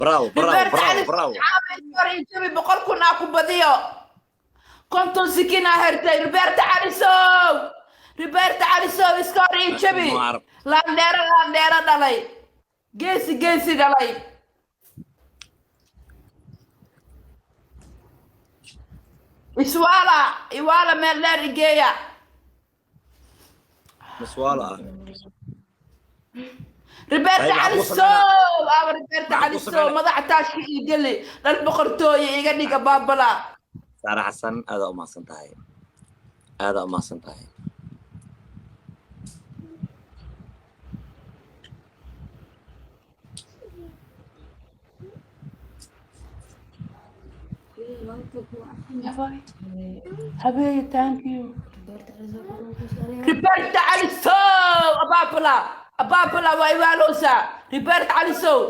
Bravo, bravo, Roberto bravo, Cali bravo. Jabi 100,000 aa ku badiyo, 50 sikin aa hertay. Roberto Calisow, Roberto Calisow, iska hor ii jabi. Mucarab. Laandheero, laandheero dhalay, geesi geesi dhalay. Iswaala iwaala, meel dheer igeeya. Maswaala ah. Roberto Ay, maxaa ku Calisow aba, Roberto Maxaa ku Calisow sameynaa? Madaxa taashka ii geli, dhal boqortooye iga dhiga baabala. Saara Xasan, aadaa u mahadsan tahay, aadaa u mahadsan tahay. Habeeye, thank you. Roberto Calisow, abaabula abaabula, waa iwaalowsaa. Roberto Calisow,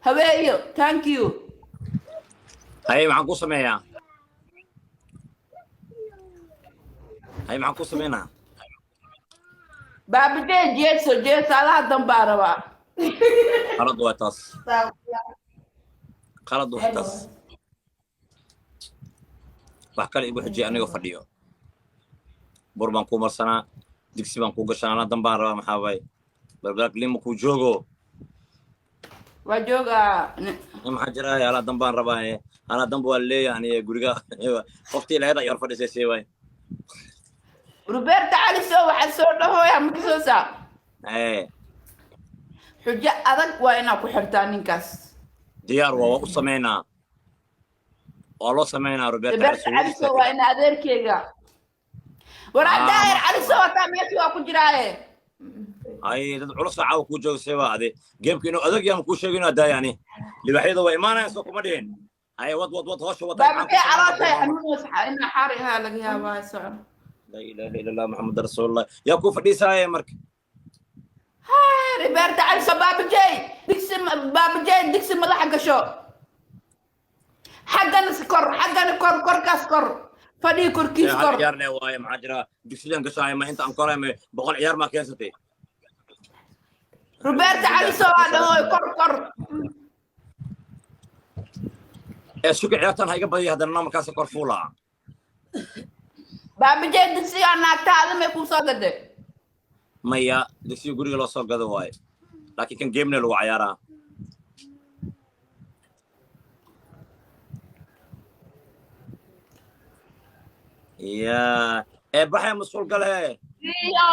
habeeyo, thank you. Haye, maxaan ku sameeyaa? Haye, maxaan ku sameynaa? Baabajee, jeeso jeeso, alaha dambaa rabaa. Qalad waa taas, qalad waa taas. Wax kale igu xijiyay, anigoo fadhiyo bur baan kuu marsanaa, digsi baan kuu gashanaa, anaa dan baan rabaa. Maxaa waaye, balbalaak lima kuu joogo? Waa joogaa. Maxaa jira? Alaa dan baan rabaa, anaa danba waa leeyahay aniga guriga qoftii lahayd ay hor fadhisay, see waay. Roberto Calisow, waxaa soo dhahooya makasoosaa. Ee. Xujo adag waa inaa ku xirtaa ninkaas. Diyaar waa u sameynaa, waa loo sameynaa Roberto. Roberto Calisow waa ina adeerkeyga war. Ah, Daahir Calisow hataa meesha waa ku jiraaye. Ay, dad culus oo caawa kuu jooga, see waa ade geemka inuu adag yahay ma kuu sheegin? Inuu adaayani libaxyada waa imaanayaan, soo kuma dhihin? Ay, wad wad wad, hoosha wad. Baabajee, calooshay xanuunaysa, inaa xaari ahaa laga yaabaa, soco. Laa ilaaha illa Allah, Maxamed rasuulullah. Yaa kuu fadhiisaaye marka? Roberto Calisow, baabajey digsi, baabajey digsi madaxa gasho, xaggana kor, xaggana kor, korkaas kor, fadhii korkiis hal kor. Ciyaar le waaye, maxaa jira? Dugsidan gashaay ma inta aan koray ma 100 ciyaar maa keensatay? Roberto Calisow aa dhahoy, kor kor. Ee suka, ciyaartan ha iga badiya haddana markaas kor fuulaa. Baabajey, digsigaa naagta adamay kuu soo gaday? Maya, dugsiga guriga loo soo gado waaye, laakiin kan gamene lagu cayaaraa. Ya ee baxay masquul gale. Iyo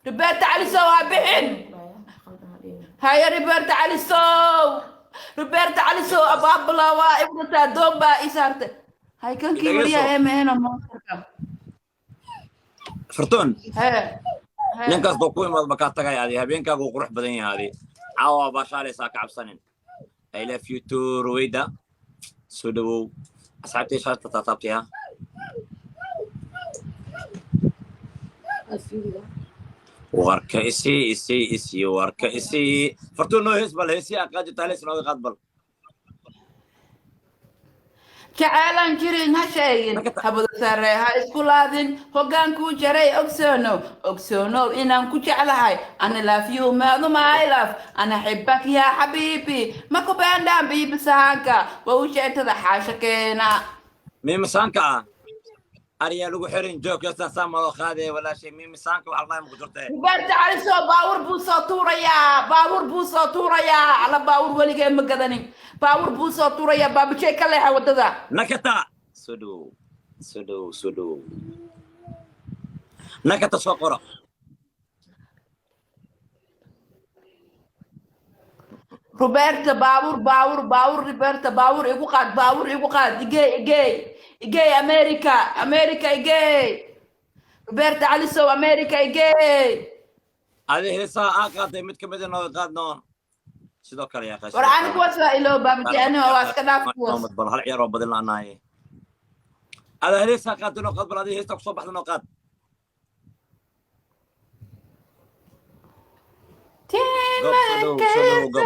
Roberto Calisow ha bixin. Haya, Roberto Calisow, Roberto Calisow, abaabula waa ibnataa, doon baa ii saartay. Hay, kankii Dhageyso. wariyaa ee mahena monsterka. Fartoon. Hee hee. Ninkaas baa ku imaad makaa tagay adi, habeenkaagu wuu qurux badan yahay adi, caawa baashaalaysaa, ka cabsanin. I love you too. Ruwayda, soo dhawow. Asxaabtay, shaarta taataabtay ha. Warka isii, isii, isii, warka isii. Fartuun, noo hees bal, heesii aa qaadi jirta, hees nooga qaad bal. Jaceylaan jirin ha sheegin, habada sare ha isku laadin, hogaankuu jaray. Ogsoonow, ogsoonow inaan ku jeclahay. Ana love you maadu, my love, ana xibak yaa xabiibi, ma ku beendhaan biibisahanka waa u jeetada xaasha keena. Miimisaanka ah ariyaa lagu xirin joog yastan saa maloo qaadee walaashay, miimisaanka waxa la ku jirtee. Roberto Calisow, baawur buu soo tuurayaa, baawur buu soo tuurayaa. Alla, baawur weligee ma gadanin, baawur buu soo tuurayaa. Baabajey, ka leexa waddada. Nakata, soo dhawow, soo dhawow, soo dhawow. Nakata, soo qoro. Roberto, baawur, baawur, baawur. Roberto, baawur igu qaad, baawur igu qaad, igey, igey, igey America, America igey. Roberto Calisow, America igey. Adi heesaha aa qaaday mid kamid a nooga qaadno sidoo kale yaa. War ani kuwaas waa iloo, baabajey, ani waa iska dhaaf kuwaas. Bal hal ciyaar oo badin la'anaaye. Ada heesaa qaadda noo qaad bal, adi heestaa kusoo baxda noo qaad. Gob, soo dhow, soo dhow, gob.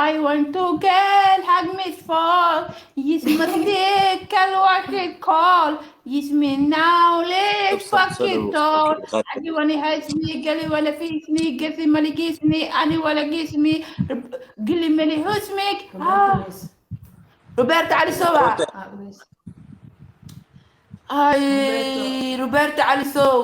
I want to get hug me fall. Yismati kalwaki call. Yismi now let's fuck it all. Ani wani hasmi gali wala fismi gasi mali gismi ani wala gismi gili mali husmik. Ah. Roberta Ali Sowa. Ay, Roberta Ali Sow.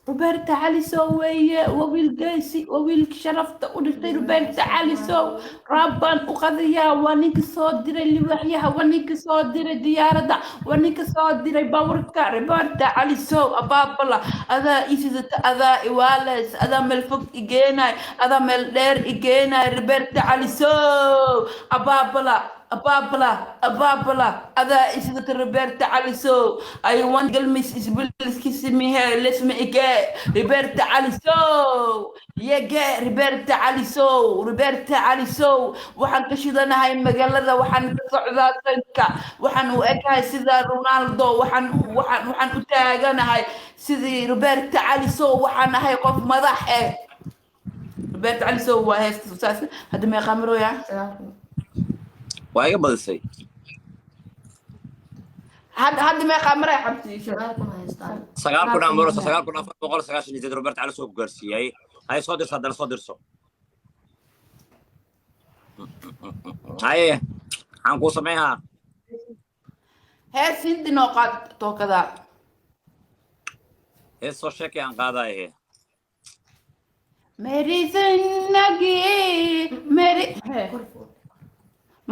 Roberta cali sow weeye, waa wiil geesi, waa wiilka sharafta u dhashay. Roberta Cali Sow raabbaan u qadayaa. Waa ninka soo diray libaaxyaha, waa ninka soo diray diyaaradda, waa ninka soo diray baawarka. Roberta Cali Sow, abaabala, adaa isidata, adaa iwaales, adaa meel fog igeenay, adaa meel dheer igeenay. Roberta Cali Sow, abaabala, abaabala, abaabala, adaa isidata. Roberta Cali Sow, I want galmis isbiliskisimihe lesma ige. Roberta Cali Sow yege, Roberta Cali Sow, Roberta Cali Sow. Waxaan ka shidanahay magaalada, waxaan ka socdaa sanka, waxaan u ekahay sida Ronaldo, waxaan u taaganahay sidii Roberta Cali Sow. Waxaan ahay qof madax eh. Roberta Cali Sow waa heesta saas. Hadda meeqaa marooyaa? Waa iga badisay. Hadda meeqaa maray xabsiisha? 9,000 amorosa, 9,498. Robert Cali soo ku gaarsiiyay. Hay, soo dirso haddana, soo dirso. Haye, maxaan kuu sameynaa? Hees Hindi noo qaad tookada. Hees soo sheekay aan qaadaye. मेरी जिंदगी मेरी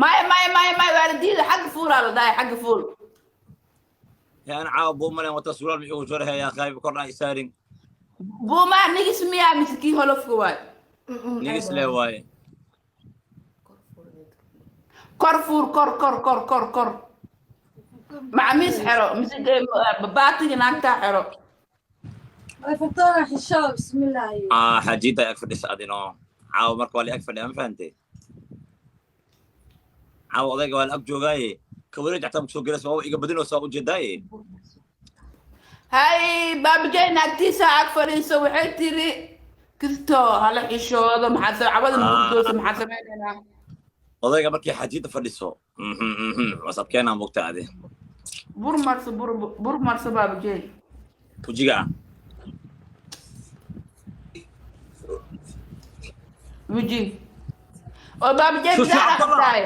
may may may may waalidiida xagga fuulaa la dhahay, xagga fuul. Aan caawa buumalen wata, suraal muxuu jorahaya qayb kordha isaarin. Buumaa nigis miyaa mise kii holofka waay? Nigis le waaye. Kor fuur, kor, kor, kor, kor, kor. Macamiis xero mise baatiga naagtaa xero. Furtoona xisho, bismillah. Ah, xajiida ag fadhisa adino caawa. Marka waa la ag fadhiya, ma fahantay? Caawa odayga waa la ag joogaaye, kawareej xataa makusoo gelaysa, waa iga badinaysaa, ujeedaaye. Hay, baabajay naagtiisa ag fadhiiso. Waxay tiri kisto hala xishoodo. Maxaa cabada mugdoosa? Maxaa sameynaynaa? Odayga markii xajiida fadhiso wasabkeenaa mugta adi. Bur marso, bur, bur marso, baabajay. Wejiga. Weji oo baabajay. Shushu. Bidaar Cabdallah. Aqtaay.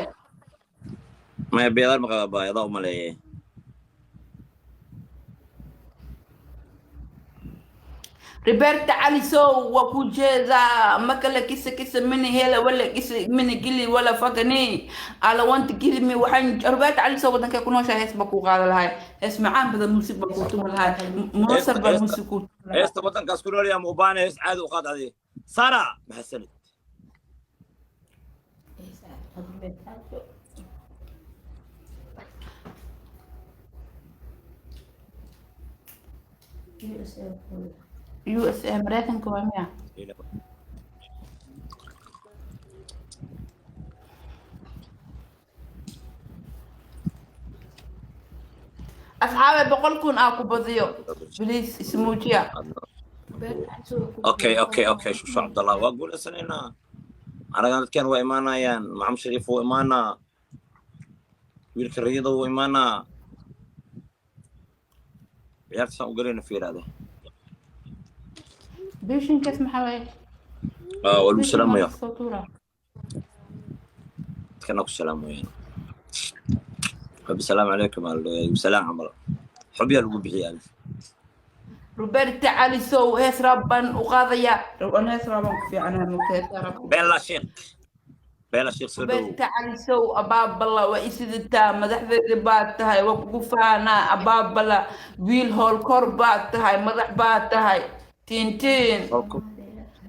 Maya, beedar ma qaba baay, adaa umaleeyay. Roberta Cali Sow, waa ku jeedaa. Makala kisa kisa mini hela wala kisa mini gili wala fakani ala wanta gilimi. Waxaan Roberta Cali Sow wadankay ku nooshahay. Hees baa kuu qaada lahay, hees macaan badan, muusig baa kuu tumi lahay, muusar baa muusig kuu tumi lahay. Heesta wadankaas ku noolyaa muubaane, hees caadi u qaad adi. Sara, mahadsanid. USA, Mareykanka waa miya? Asxaabe, 100,000 aa ku badiyo, please ismuujiya. Okay, Shushu Cabdallah, waa guulaysanaynaa. Anaga dadkan waa imaanayaan. Maxamed Shariif wuu imaanaa, wiilka riyada wuu imaanaa. Ciyaarta saan u galayna fiiraade. Bishinkaas maxaa waaye? Waa lagu salaamaya. Soo tuura. Dadkana ku salaamayaan. Xub, salaamu calaykum, salaam camal xubyaa lagu bixiyaa. Roberta Cali Sow, hees rabban u qaadaya. An hees rabban ku fiicanahay mugta, hees rabban. Bella Sheekh, Bella Sheekh, soo dhowow. Roberta Cali Sow, abaabala, waa isidataa, madaxdeeda baad tahay, waa kugu faanaa. Abaabala, wiil howlkor baad tahay, madax baad tahay, tintiin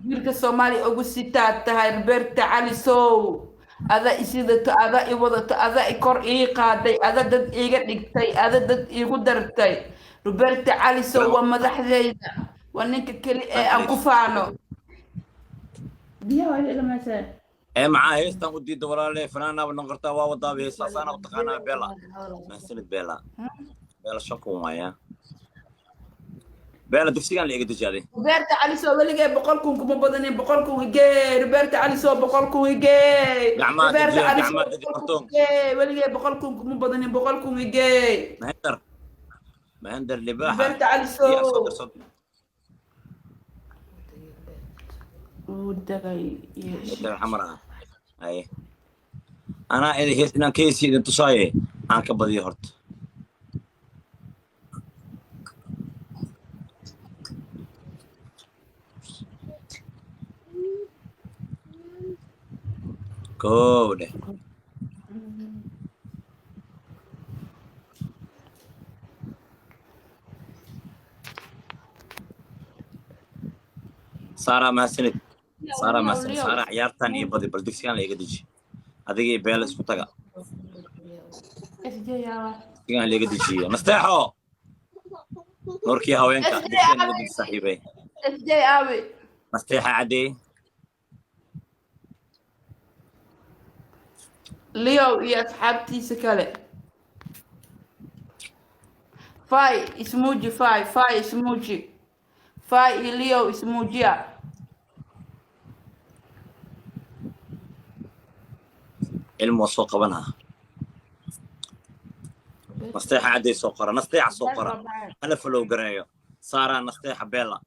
wiilka Soomaaliya ugu sitaad tahay. Roberta Cali Sow, ada isidato, ada i wadato, ada i kor ii qaaday, ada dad iiga dhigtay, ada dad iigu dartay. Roberta Cali Sow waa madaxdeyda, waa ninka keli ee aan ku faano. Biyaha waa ila dhamaysaa. Ee maxaa heestan u diida walaale? Fanaanaaba noqon kartaa, waa wadaaba heesaasaana u taqaanaa. Bella, mahadsanid Bella. Bella 5,000 waaya. Beela, dugsigan la iga dejaaday. Roberta Caliso, weligay 100,000 kuma badanin, 100,000 igee. Roberta Caliso, 100,000 igee. Gacmaha Roberta dejiya, Caliso, gacmaha deji, 100,000 Fartuun. igee. Weligay 100,000 kuma badanin, 100,000 igee. Mahendar, Mahendar libaaxa. Roberta Caliso. Diyaar, soo dir, soo dir. Wuu dagay. Mahendar xamar ah. Haye, anaa idin hees inaan ka heesiyo idin tusaaye, aan ka badiyo horta. Kow dheh. Saara, mahadsanid Saara, mahadsanid Saara. Ciyaartan iyo badi, bal dugsigan la iga deji. Adiga iyo Beela isku taga, dugsigan la iga dejiyo. Nasteexo, nuurkii haweenka, dugsigan iga deji, saaxiibey. SJ aawi? Nasteexa cadeey. Leo iyo asxaabtiisa kale, fai ismuuji, fai, fai ismuuji, fai iyo Leo ismuujiya. Cilmi waa soo qabanaa. Nasteexa cadeey soo qora, Nasteexa soo qora, hala follow gareeyo. Saara, Nasteexa, Beela,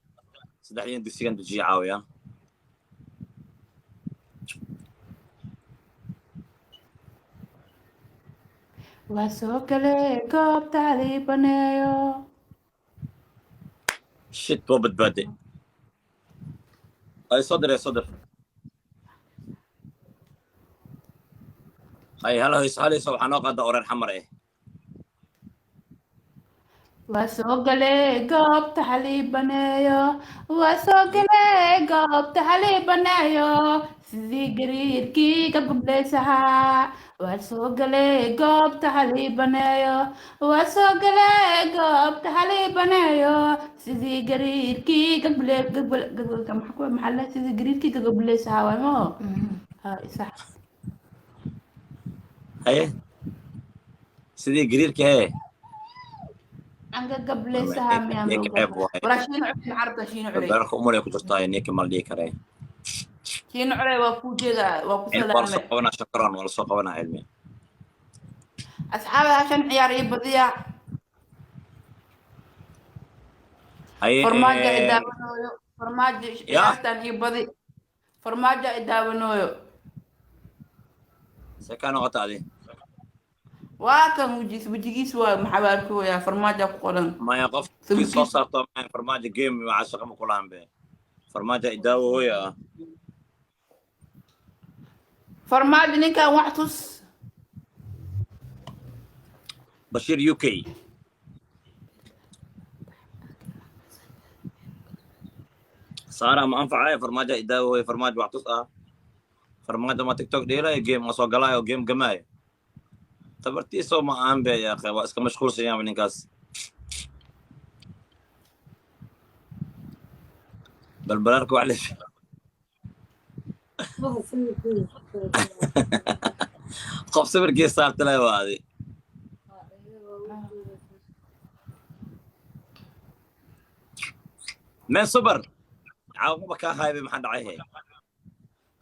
saddexdiin dugsigan dejiya caawiya. Waa soo gale goobtaadii baneeyo. Shit, waa badbaaday. Ay, soo dir, ay soo dir. Hay, hal hayso, hal hayso. Waxaa noo qaada oreer xamar eh. Waa soo gale goobta xalii baneeyo, waa soo gale goobta xalii baneeyo, sidii gariirkii ka gublaysahaa. Waa soo gale goobta xalii baneeyo, waa soo gale goobta xalii baneeyo, sidii gariirkii ka gable maxaa la, sidii gariirkii ka gublaysahaa waay maho ha sax. Haye, sidii gariirka hee. Anga gablaysahaa miyaan? Ninka ceeb waaye. Waraa Shiino Culey, maxaa rabtaa Shiino Culey? Barka umar ay ku jirtaa, ninka ma la dhihi karee. Shiino Culey waa kuu jeedaa, waa ku Cilmi waa lasoo salaamay. qabanaa, shukran, waa lasoo qabanaa cilmi. Asxaabta, hashan ciyaar iyo badiya. Haye. Farmaajo i daawanooyo, farmaajo. Ya. Ciyaartan iyo badi, farmaajo i daawanooyo. See kaa noqota adi? Waa kan wejiis, wejigiis waa maxaa baa arkooyaa, farmaajo ku qoran. Maya, qof kii soo saarto maya. Farmaajo game waxaa shaqa ma kulahan be. Farmaajo idaawo hooya ah. Farmaajo ninkan wax tus. Bashiir UK. Saara, ma anfacaya farmaajo idaawo hooya, farmaajo wax tus ah. Farmaajo ma TikTok dheelayo, game ma soo galaayo, game gamaayo, tabartiisoo ma ahan be. Yaaqe, waa iska mashquulsan yaaba ninkaas. Balbalaarka wax le. Qof sawirkii saarta le waa adi. Men subar caawmaba kaa haybay, maxaa dhacay? He,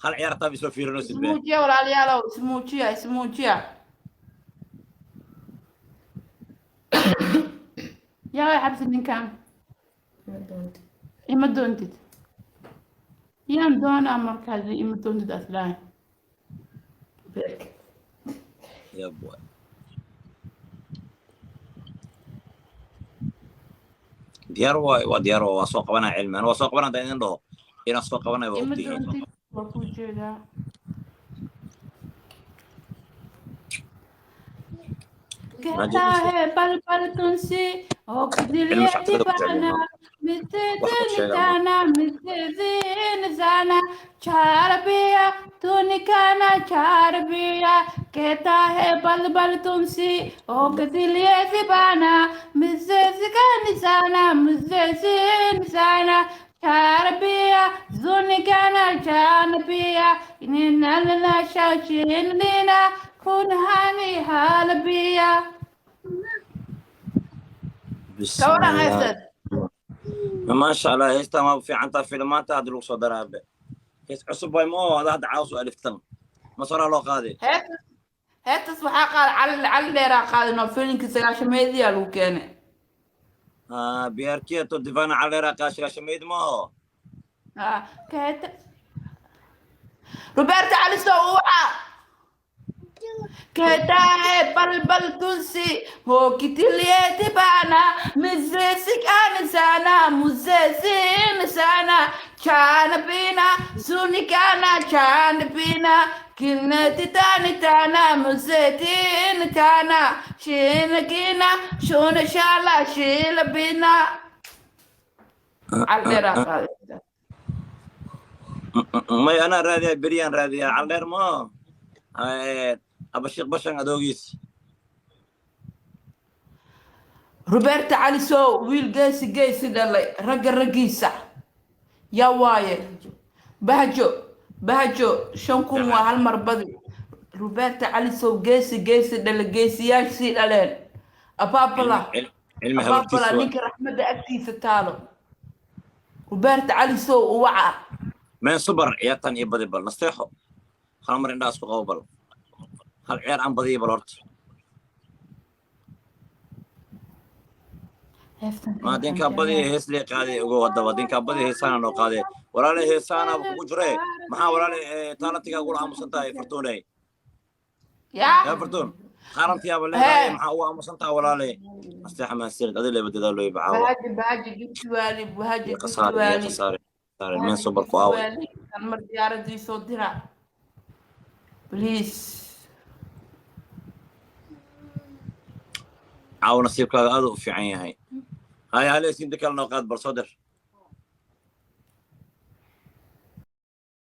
hal ciyaar taa isoo fiirinaysid be. Ismuujiya walaalayaalow, ismuujiya, ismuujiya. Yaa xabsi ninkan ima doontid, yaan doonaa markaas ima doontid aslahan. Yeah, boy. Diyaar waay, waa diyaar waay, waa soo qabanaya cilmi. Ana waa soo qabanaya haddaan idin dhaho inaan soo qabanayo waa Ima ogtihiin. doontid, waa kuu jeedaa. कहता है पल पल तुमसे ओ दिल Cilmi ये shaqsiyada ku jecel दीवाना yahay. मिलते Wax ku sheega ma. निकाना मिलते दिन जाना चार बिया तू निकाना चार बिया। कहता है पल पल तुमसे ओ दिल ये दीवाना मुझसे का निशाना मुझसे से निशाना चार बिया तू निकाना चार बिया ना शाचिन लेना खून हानि हाल बिया. Kawaran Bismillah. Heystan. Maasha Allah, heestan waa fiicantaa. Filmaanta hadda lagu soo daraabe hees cusub way moo ada hadda caws u aliftan masoraa loo qaaday. Heestas, heestas waxaa qaada Cali, Cali Dheeraa qaadin oo filimkii sagaashameediyaa lagu keenay. Biarkia to divana calera qaashagaashameyd maaho. Ah, keeta Roberto Caliso uca कहता है पल पल तुझसे हो कितलिए दीवाना, मुझे सिखाना मुझे सिखाना चान पीना सुनिकाना चांद पीना किन्नत तान ताना मुझे तीन ताना शीन कीना शोन शाला शील बिना caldheeraa qaadaysa. May, anaa raadiyaa, beriyaan raadiyaa. Caldheer maaho, Abashiiq Bashan adoogiis. Roberto Calisow, wiil geesi geesi dhalay, ragga raggiisa yaa waaye. Bahjo, Bahjo, 5000 waa hal mar badi. Roberto Calisow, geesi geesi dhalay, geesiyaashii dhaleen abaabala. Cilmi abaabala habartiis. Ninka raxmadda agtiisa taalo, Roberto Calisow uwaca. Meen subar ciyaartan iyo badi bal nasteexo hal mar indhaha isku qabo bal hal ciyaar aan badiya bal horta. Ma dinkaa badiya hees lee qaaday ugo wadaba dinkaa badiya heesaana noo qaaday walaale, heesaanaaba kugu jire. Maxaa walaale taalantigaa ugula aamusan tahay, Fartuuney? Yaa. Yaa Fartuun, taalantiyaaba leedahay, maxaa ugu aamusan tahay walaale? Nasteexa mahadsanid, adi leeba dadaal bacaawa. Bahaji, Bahaji giftiwaali, Bahaji. Iyo khasaare iyo giftiwaali khasaare khasaare. Meen subar ku aaway. Mar diyaaradii soo dira, please. Caawa nasiibkaaga aad u fiican yahay. Haya, halees inta kale noo qaad bal soo dir.